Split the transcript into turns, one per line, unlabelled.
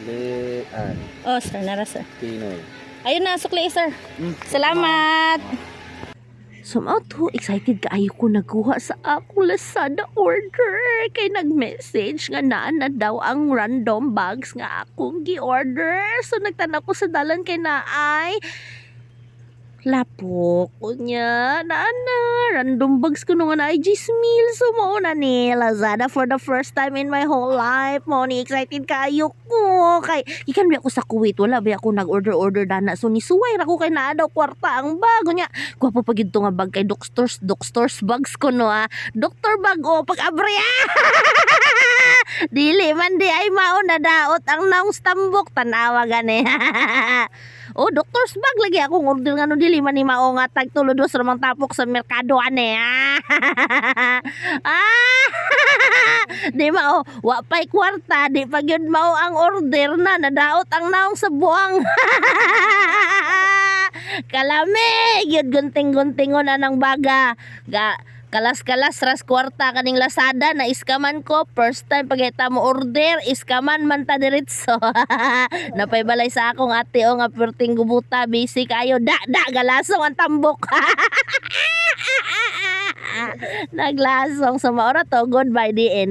Suklian.
Oh, sir, nara, sir.
Pinoy.
Ayun na, sukli, sir. Salamat.
So mao to, excited kaayo ko nagkuha sa akong Lazada order kay nag-message nga naa na daw ang random bags nga akong gi-order. So nagtanaw ko sa dalan kay naay lapok ko niya. Naa na, random bags ko nga naay 10,000. So mao na ni Lazada for the first time in my whole life. Mao ni, excited kaayo ko. Kay gikan ba ako sa Kuwait, wala ba ako nag-order-order dana. So nisuway ra ko kay naa daw kwarta ang bag. Nya, gwapo pa gyud to nga bag kay doctors bags ko no, ah. Doctor bag, oh, pag abre, ah. Dili man di ay mao, nadaot ang naong tambok, tanawa gani. Oh, doctor's bag lagi akong order, nga no dili man ni mao nga tag tulo dos ramang tapok sa merkado ane. Ah. Ah. Di mao, wa pay kwarta, di pa gyud mao ang order na nadaot ang naong sa buwang. Kalami gyud, gunting-guntingon anang baga. Ga kalas-kalas ras kwarta kaning Lazada, na iskaman ko. First time pagita mo order, iskaman man ta diretso. Napay balay sa akong ate o nga perting gubuta, busy kayo, da da galasong ang tambok. Naglasong sa maora to. Goodbye, the end.